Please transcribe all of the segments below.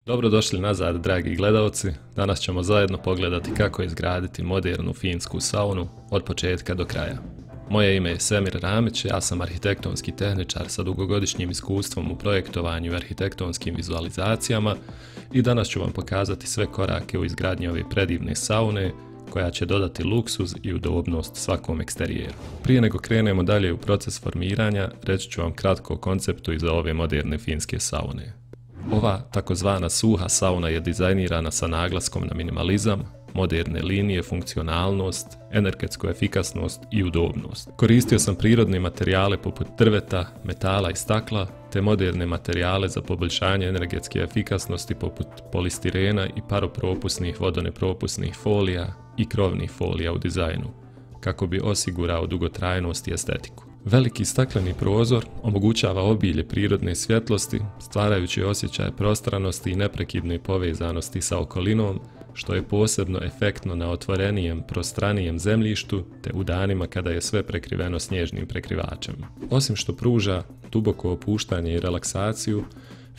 Dobrodošli nazad, dragi gledalci. Danas ćemo zajedno pogledati kako izgraditi modernu finsku saunu od početka do kraja. Moje ime je Semir Ramić, ja sam arhitektonski tehničar sa dugogodišnjim iskustvom u projektovanju i arhitektonskim vizualizacijama i danas ću vam pokazati sve korake u izgradnji ove predivne saune koja će dodati luksuz i udobnost svakom eksterijeru. Prije nego krenemo dalje u proces formiranja, reći ću vam kratko o konceptu iza ove moderne finske saune. Ova takozvana suha sauna je dizajnirana sa naglaskom na minimalizam, moderne linije, funkcionalnost, energetsku efikasnost i udobnost. Koristio sam prirodne materijale poput drveta, metala i stakla, te moderne materijale za poboljšanje energetske efikasnosti poput polistirena i paropropusnih vodonepropusnih folija i krovnih folija u dizajnu, kako bi osigurao dugotrajnost i estetiku. Veliki stakleni prozor omogućava obilje prirodne svjetlosti, stvarajući osjećaj prostranosti i neprekidne povezanosti sa okolinom, što je posebno efektno na otvorenijem, prostranijem zemljištu te u danima kada je sve prekriveno snježnim prekrivačem. Osim što pruža duboko opuštanje i relaksaciju,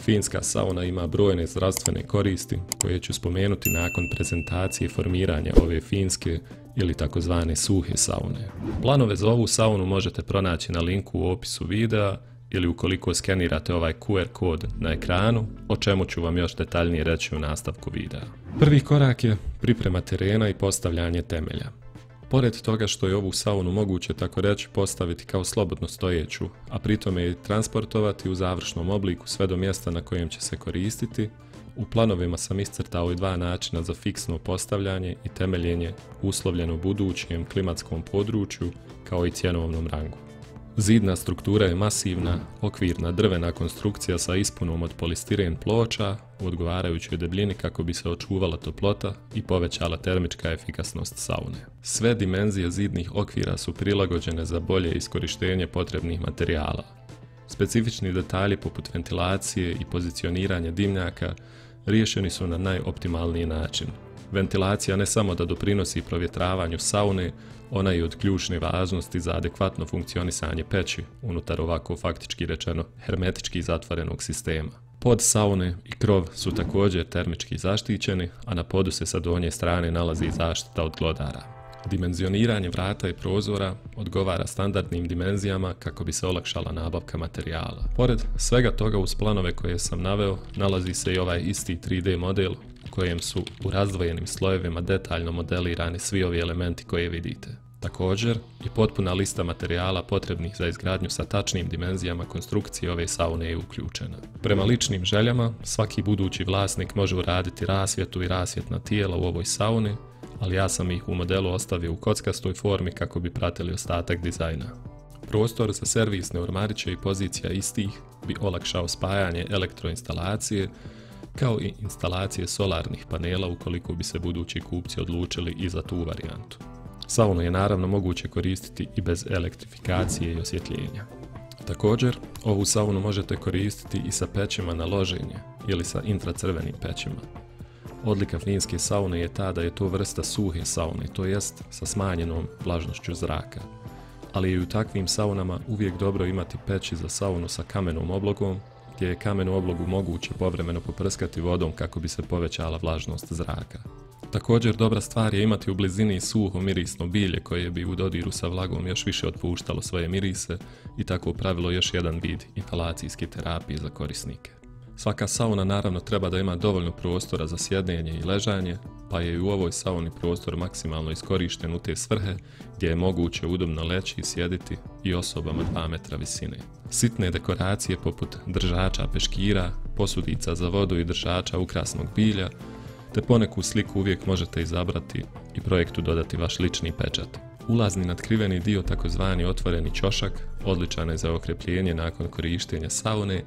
finska sauna ima brojne zdravstvene koristi koje ću spomenuti nakon prezentacije formiranja ove finske ili takozvane suhe saune. Planove za ovu saunu možete pronaći na linku u opisu videa ili ukoliko skenirate ovaj QR kod na ekranu, o čemu ću vam još detaljnije reći u nastavku videa. Prvi korak je priprema terena i postavljanje temelja. Pored toga što je ovu saunu moguće tako reći postaviti kao slobodno stojeću, a pritome je transportovati u završnom obliku sve do mjesta na kojem će se koristiti, u planovima sam iscrtao i dva načina za fiksno postavljanje i temeljenje uslovljeno budućem klimatskom području kao i cjenovnom rangu. Zidna struktura je masivna, okvirna drvena konstrukcija sa ispunom od polistiren ploča u odgovarajućoj debljini kako bi se očuvala toplota i povećala termička efikasnost saune. Sve dimenzije zidnih okvira su prilagođene za bolje iskorištenje potrebnih materijala. Specifični detalji poput ventilacije i pozicioniranja dimnjaka riješeni su na najoptimalniji način. Ventilacija ne samo da doprinosi provjetravanju saune, ona je od ključne važnosti za adekvatno funkcionisanje peći unutar ovako faktički rečeno hermetički zatvorenog sistema. Pod saune i krov su također termički zaštićeni, a na podu se sa donje strane nalazi zaštita od glodara. Dimenzioniranje vrata i prozora odgovara standardnim dimenzijama kako bi se olakšala nabavka materijala. Pored svega toga uz planove koje sam naveo nalazi se i ovaj isti 3D model u kojem su u razdvojenim slojevima detaljno modelirani svi ovi elementi koje vidite. Također i potpuna lista materijala potrebnih za izgradnju sa tačnim dimenzijama konstrukcije ove saune je uključena. Prema ličnim željama svaki budući vlasnik može uraditi rasvjetu i rasvjetna tijela u ovoj sauni, ali ja sam ih u modelu ostavio u kockastoj formi kako bi pratili ostatak dizajna. Prostor za servisne ormariće i pozicija istih bi olakšao spajanje elektroinstalacije kao i instalacije solarnih panela ukoliko bi se budući kupci odlučili i za tu varijantu. Saunu je naravno moguće koristiti i bez elektrifikacije i osvjetljenja. Također, ovu saunu možete koristiti i sa pećima na loženje ili sa infracrvenim pećima. Odlika finske saune je ta da je to vrsta suhe saune, to jest sa smanjenom vlažnošću zraka. Ali je u takvim saunama uvijek dobro imati peći za saunu sa kamenom oblogom, gdje je kamenu oblogu moguće povremeno poprskati vodom kako bi se povećala vlažnost zraka. Također dobra stvar je imati u blizini suho mirisno bilje koje bi u dodiru sa vlagom još više otpuštalo svoje mirise i tako pravilo još jedan vid inhalacijske terapije za korisnike. Svaka sauna naravno treba da ima dovoljno prostora za sjedenje i ležanje, pa je i u ovoj sauni prostor maksimalno iskorišten u te svrhe gdje je moguće udobno leći i sjediti i osobama 2 metra visine. Sitne dekoracije poput držača peškira, posudica za vodu i držača ukrasnog bilja, te poneku sliku uvijek možete izabrati i projektu dodati vaš lični pečat. Ulazni natkriveni dio takozvani otvoreni ćošak odličan je za okrepljenje nakon korištenja saune,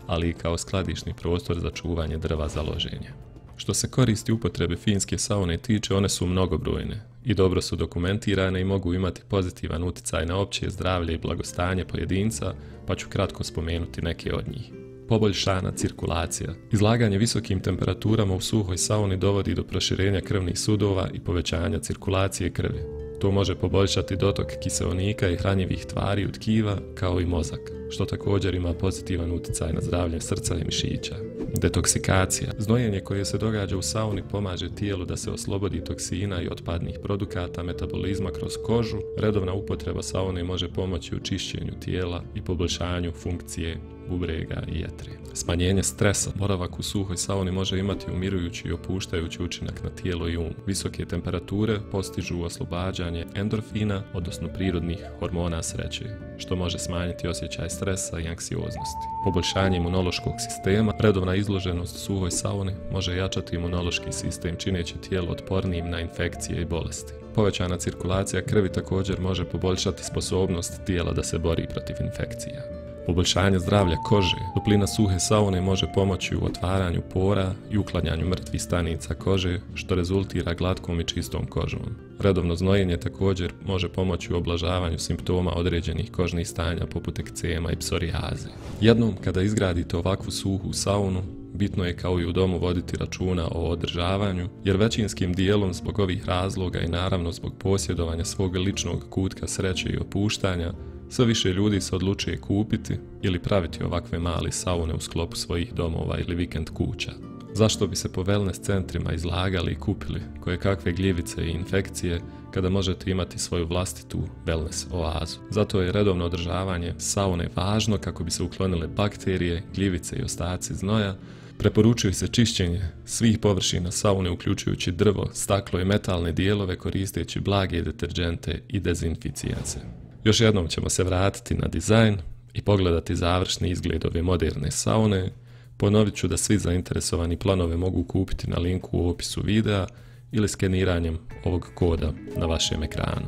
ali i kao skladišni prostor za čuvanje drva za loženje. Što se koristi upotrebe finske saune tiče, one su mnogobrojne i dobro su dokumentirane i mogu imati pozitivan utjecaj na opće zdravlje i blagostanje pojedinca, pa ću kratko spomenuti neke od njih. Poboljšana cirkulacija. Izlaganje visokim temperaturama u suhoj sauni dovodi do proširenja krvnih sudova i povećanja cirkulacije krvi. To može poboljšati dotok kiseonika i hranjivih tvari u tkiva kao i mozak, što također ima pozitivan utjecaj na zdravlje srca i mišića. Detoksikacija. Znojenje koje se događa u sauni pomaže tijelu da se oslobodi toksina i otpadnih produkata metabolizma kroz kožu. Redovna upotreba saune može pomoći u čišćenju tijela i poboljšanju funkcije bubrega i jetre. Smanjenje stresa. Boravak u suhoj sauni može imati umirujući i opuštajući učinak na tijelo i um. Visoke temperature postižu oslobađanje endorfina, odnosno prirodnih hormona sreće, što može smanjiti osjećaj stresa i anksioznosti. Poboljšanje imunološkog sistema. Redovna izloženost suhoj sauni može jačati imunološki sistem, čineći tijelo otpornijim na infekcije i bolesti. Povećana cirkulacija krvi također može poboljšati sposobnost tijela da se bori protiv infekcija. Poboljšanje zdravlja kože. Toplina suhe saune može pomoći u otvaranju pora i uklanjanju mrtvih stanica kože, što rezultira glatkom i čistom kožom. Redovno znojenje također može pomoći u oblažavanju simptoma određenih kožnih stanja poput ekcema i psorijaze. Jednom kada izgradite ovakvu suhu saunu, bitno je kao i u domu voditi računa o održavanju, jer većinskim dijelom zbog ovih razloga i naravno zbog posjedovanja svog ličnog kutka sreće i opuštanja, sve više ljudi se odlučuje kupiti ili praviti ovakve male saune u sklopu svojih domova ili vikend kuća. Zašto bi se po wellness centrima izlagali i kupili koje kakve gljivice i infekcije kada možete imati svoju vlastitu wellness oazu? Zato je redovno održavanje saune važno kako bi se uklonile bakterije, gljivice i ostaci znoja. Preporučuje se čišćenje svih površina saune uključujući drvo, staklo i metalne dijelove koristeći blage deterđente i dezinficijance. Još jednom ćemo se vratiti na dizajn i pogledati završni izgled ove moderne saune. Ponovit ću da svi zainteresovani planove mogu kupiti na linku u opisu videa ili skeniranjem ovog koda na vašem ekranu.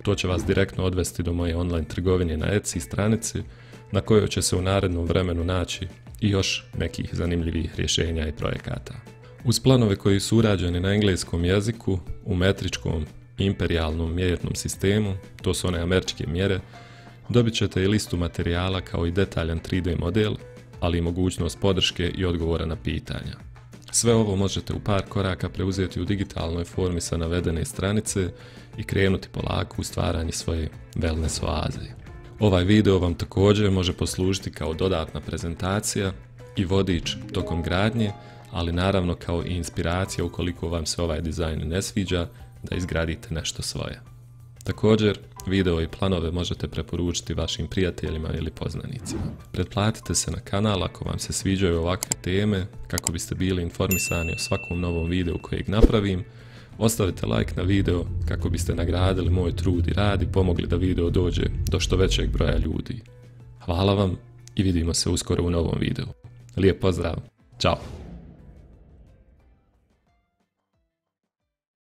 To će vas direktno odvesti do moje online trgovine na Etsy stranici, na kojoj će se u narednom vremenu naći i još nekih zanimljivih rješenja i projekata. Uz planove koji su urađeni na engleskom jeziku, u metričkom imperijalnom mjernom sistemu, to su one američke mjere, dobit ćete i listu materijala kao i detaljan 3D model, ali i mogućnost podrške i odgovora na pitanja. Sve ovo možete u par koraka preuzeti u digitalnoj formi sa navedene stranice i krenuti polako u stvaranje svoje wellness oaze. Ovaj video vam također može poslužiti kao dodatna prezentacija i vodič tokom gradnje, ali naravno kao i inspiracija ukoliko vam se ovaj dizajn ne sviđa, da izgradite nešto svoje. Također, video i planove možete preporučiti vašim prijateljima ili poznanicima. Pretplatite se na kanal ako vam se sviđaju ovakve teme, kako biste bili informisani o svakom novom videu kojeg napravim. Ostavite like na video kako biste nagradili moj trud i rad i pomogli da video dođe do što većeg broja ljudi. Hvala vam i vidimo se uskoro u novom videu. Lijep pozdrav, ćao!